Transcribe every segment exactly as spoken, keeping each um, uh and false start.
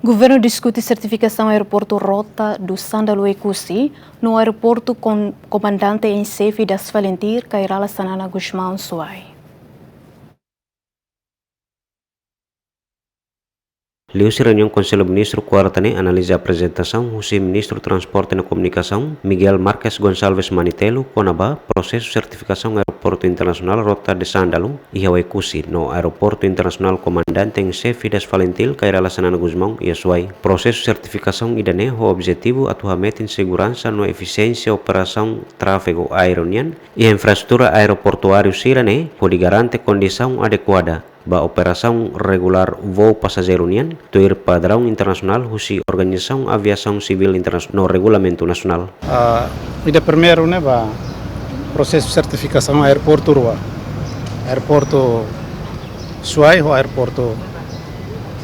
Governu diskute sertifikasaun aeroportu Rota do Sândalo Oekusi no aeroportu Komandante em Xefe das Falintil, Kay Rala Xanana Gusmão, Suai. Liuhusi reuniaun Konsellu Ministru kuarta ne'e analiza aprezentasaun husi Ministru Transporte no Komunikasaun, Miguel Marques Gonçalves Manitelu, kona-ba prosesu sertifikasaun Aeroportu Internasionál Rota do Sândalo iha Oekusi no Aeroportu Internasionál Komandante em Xefe das Falintil, Kay Rala Xanana Gusmão, iha Suai. Prosesu sertifikasaun ida-ne'e ho objetivu atu hametin seguransa no efisiénsia operasaun tráfegu aéreu nian iha infraestrutura aeroportuáriu sira-ne'e, hodi garante kondisaun adekuada ba operasaun regulár voo pasajeiru nian, tuir padraun internasionál husi Organizasaun Aviasaun Sivíl Internasionál no regulamentu nasionál. Ah, ida primeiru ne'e ba prosesu sertifikasaun aeroportu rua. Aeroportu Suai ho aeroportu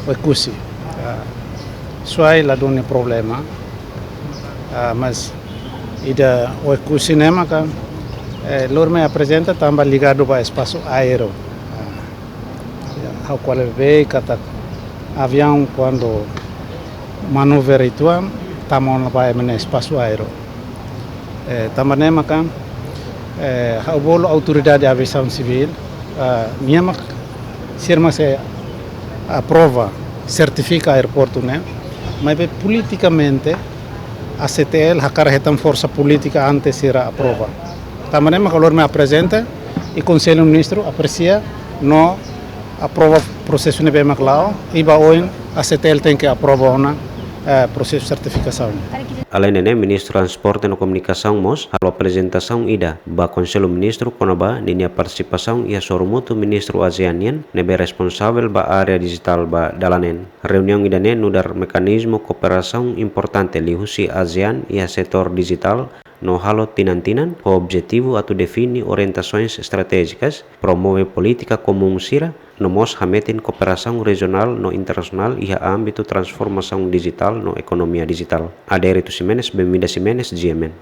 Oekusi. Ah, Suai la duni problema. Ah, mas ida Oekusi ne'e maka, eh, lori mai aprezenta tanba ligadu ba espasu aéreu. Ah, ha'u ko'alia beibeik katak aviaun kuandu manuvra uitoan, tama ona ba ema nia espasu aéreu. Eh, tanba ne'e maka, eh, ha'u bolu Autoridade Aviasaun Sivíl, ah, nia mak, sira mak sei aprova, sertifika aeroportu ne'e, maibé politikamente, ACTL hakarak hetan forsa polítika antes sira aprova. Tanba ne'e maka lori mai aprezenta, i Konsellu Ministru apresia no aprova prosesu ne'ebé mak la'o, i ba oin ACTL tenke aprova ona, eh, prosesu sertifikasaun. Aleinde ne'e, Ministru Transporte no Komunikasaun mós halo aprezentasaun ida ba Konsellu Ministru kona-ba ninia partisipasaun iha sorumutu ministru ASEAN nian ne'ebé responsavel ba área dijitál ba dala neen. Reuniaun ida-ne'e nu'udar mekanizmu kooperasaun importante liuhusi ASEAN iha setór dijitál no halo tinan-tinan, ho objetivu atu define orientasoens estratéjikas, promove polítika komún sira, no mós hametin kooperasaun rejionál no internasionál iha ámbitu transformasaun dijitál no ekonomia dijitál. Adérito Ximenes, Benvinda Ximenes, G M N.